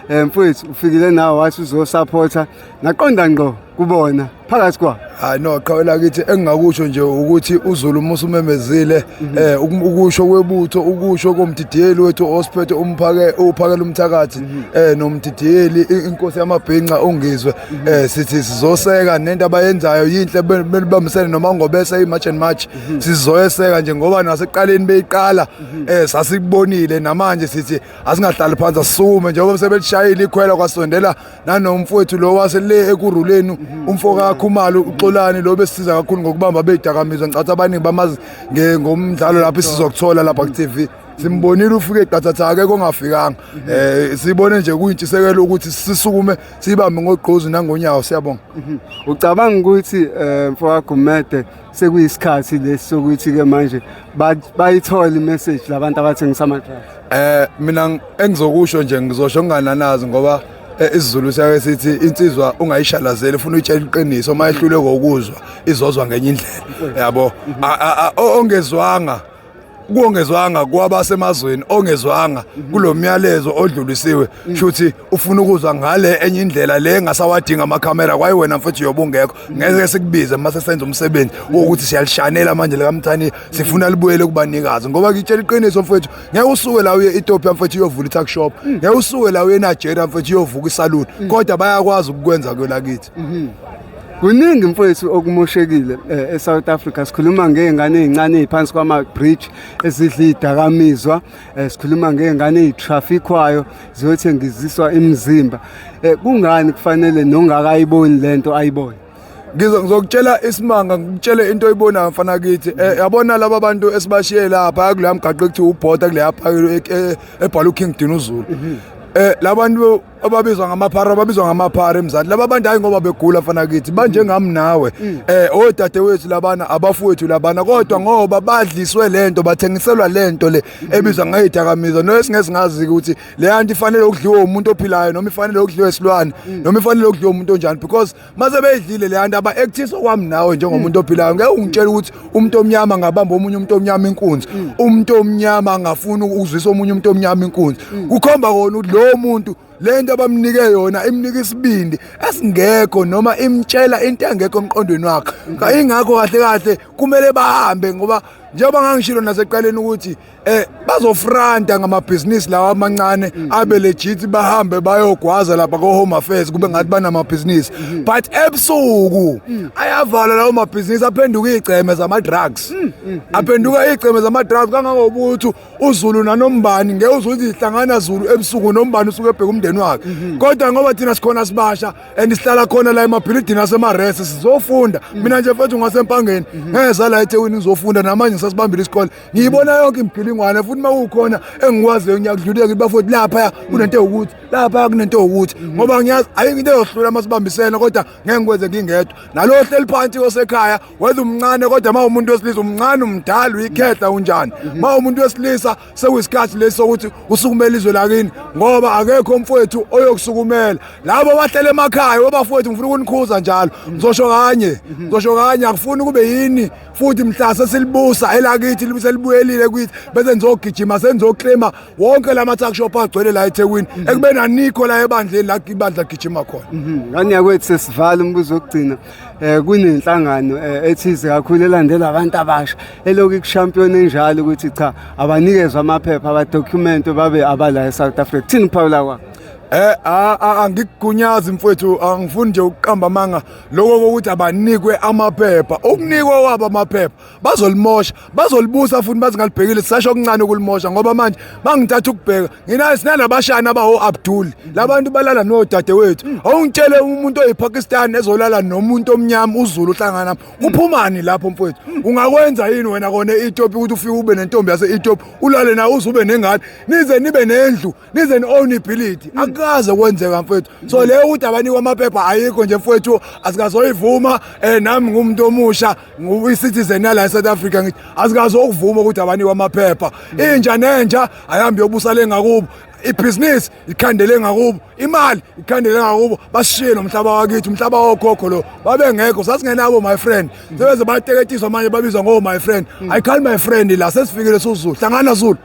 Mfowethu, ufikile nawe wathi uzosupporta, naqonda ngqo kubona phakathi kwa. Hayi no, qhawela kithi, engingakusho nje ukuthi uZulu musumemezile, ukusho kwebutho, ukusho komdidiyeli wethu osiphethe, umphake uphakela umthakathi, nomdidiyeli inkosi yamabhinca ungizwe, sithi sizoseka nento abayenzayo, yinhle, belibambisene noma ngobese i-March and March, sizoyeseka nje ngoba nasekuqaleni beyiqala sasikubonile. Namanje sithi asingahlali phansi, asisukume njengoba sebelishayile ikhwela, kwasondela nanomfowethu lo wasele Ekurhuleni, umfo kaKhumalo uXolani lo besisiza kakhulu ngokubamba beyidakamizwa. Ngicatha abaningi bamazi ngomdlalo lapho isizokuthola lapha ku-TV, simbonile ufike qathatha, akekho ongafikanga. Sibone nje kuyintshisekelo ukuthi sisukume, sibambe ngogqozi nangonyawo. Siyabonga. Ucabanga ukuthi, mfowethu Gumede, sekuyisikhathi lesi sokuthi ke manje bayithole imessage labantu abathengisa ama-drugs? Mina engizokusho nje, ngizosho ngingananazi ngoba isiZulu siyake sithi insizwa ungayishalazeli, ufuna uyitshela iqiniso, uma ehlule kokuzwa izozwa ngenye indlela, yabo. Ongezwanga kuongezwanga kwabasemazweni, ongezwanga kulomyalezo odlulisiwe, shuthi ufuna ukuzwa ngale enye indlela le engasawadinga amakhamera. Kwaye wena mfethu yobe ungekho, ngeke sikubize mase senza umsebenzi wokuthi siyalishanela manje likaMthaniya, sifuna libuyele kubanikazi, ngoba ngitshela iqiniso mfethu, ngeke usuke la uye e-Ethiopia mfethu uyovula i-tuck shop, ngeke usuke la uye eNigeria mfethu uyovuka isaluni, kodwa bayakwazi ukukwenza kwelakithi. Kuningi mfowethu okumoshekile eSouth Africa. Sikhuluma ngey'ngane ey'ncane ey'phansi kwama-bridge ezidla iy'dakamizwa, sikhuluma ngey'ngane ey'trafikwayo ziyothengiziswa imizimba. Kungani kufanele nongakayiboni lento ayibone? Ngizokutshela isimanga, ngikutshele into oyibonayo mfana kithi. Yabona laba bantu esibashiye lapha kuleya mgaqo ekuthiwa ubhoda, kuleya phakelo ebhala uKing Dinuzulu, labantu ababizwa ngamaphara, ababizwa ngamaphara emzansi, laba bantu hayi ngoba begula mfana kithi, banjengami nawe, odadewethu labana, abafowethu labana, kodwa ngoba badliswe lento, bathengiselwa lento le ebizwa ngeyidakamizwa, noesingesingazi ukuthi le nto ifanele ukudliwa umuntu ophilayo noma ifanele ukudliwa isilwane noma ifanele ukudliwa umuntu onjani, because mase beyidlile le nto aba-actisa okwami nawe njengomuntu ophilayo. Ngeke ungitshele ukuthi umuntu omnyama angabamba omunye umuntu omnyama inkunzi, umuntu omnyama angafuni ukuzwisa omunye umuntu omnyama inkunzi. Kukhomba kona ukuthi lowo muntu le nto abamnike yona imnika isibindi esingekho noma imtshela into engekho emqondweni wakhe. Ingakho kahle kahle kumele bahambe, ngoba njengoba ngangishilo nasekuqaleni ukuthi bazofranta ngamabhizinisi lawa amancane abe legit, bahambe bayogwaza lapha ko Home Affairs kube ngathi banamabhizinisi, but ebusuku ayavala lawo mabhizinisi, aphenduka igceme zama drugs, aphenduka igceme zama drugs, kangangokuthi uZulu nanombani ngeke uze uthi ihlangana Zulu ebusuku, nombani usuke ebheka umndeni wakhe. Kodwa ngoba thina sikhona sibasha and sihlala khona la emabhilidini asemaresi, sizofunda. Mina nje mfethu ngasempangeni, ngeza la eThekwini ngizofunda, namanje ngisasibambile isikole, ngiyibona yonke imigilingwane, futhi uma kukhona engikwaziyo ngiyakudluleka, ngithi bafowethu lapha kunento ewukuthi, lapha kunento ewukuthi, ngoba ngiyazi ayikho into eyohlula uma sibambisene, kodwa ngeke ngikwenze ngingedwa. Nalo ohleli phansi osekhaya, whether umncane, kodwa uma umuntu wesilisa, umncane, umdala, uyikhehla, unjani, uma umuntu wesilisa, sekuyisikhathi lesi sokuthi usukumele izwe lakini, ngoba akekho umfowethu oyokusukumela. Labo bahlele emakhaya, obafowethu, ngifuna ukunikhuza njalo, ngizosho kanye, ngizosho kanye, akufuni kube yini futhi mhla sesilibusa elakithi, selibuyelile kithi, bese nizogijima senizoclaima wonke la ma-tuck shop agcwele la eThekwini, ekubeni anikho la ebandleni la ibandla gijima khona. Ngane yakwethu, sesivala, umbuzo wokugcina. Kunenhlangano ethize kakhulu elandela abantu abasha elokhu ikushampion enjalo ukuthi cha, abanikezwe amaphepha, abadocument, babe abala eSouth Africa. Kuthini ukuphawula kwakho? Angikugunyazi mfowethu, angifuni nje ukuqamba amanga. Lokho kokuthi abanikwe amaphepha, ukunikwa kwabo amaphepha bazolimosha, bazolibusa futhi bazingalibhekile, sisasho okuncane ukulimosha, ngoba manje mangithatha ukubheka nginayo sinalabashana abawo Abdul, labantu balala nodadewethu. Awungitshele umuntu oyiPakistan ezolala nomuntu omnyama uZulu uhlangana, kuphumani lapho mfowethu? Ungakwenza yini wena kona e-Ethiopia ukuthi ufike ube nentombi yase-Ethiopia, ulale nayo, uze ube nengane, nize nibe nendlu, nize ni-own ibhilidi? Akukaze kwenzeka mfowethu. So leyo ukuthi abanikwa amaphepha ayikho nje mfowethu, asikazoyivuma. Nami ngumuntu omusha, ngiyi-citizen yala e-South Africa, ngithi asikazokuvuma ukuthi abanikwa amaphepha. Inja nenja ayihambe yobusa le ngakubo, ibhizinisi ikhandele ngakubo, imali ikhandele ngakubo, basishiye nomhlaba wakithi, umhlaba wokhokho lo. Babengekho, sasingenabo my friend, sebeze bateketiswa manje, babizwa ngo my friend. I call my friend la, sesifikile suZulu, hlangana Zulu.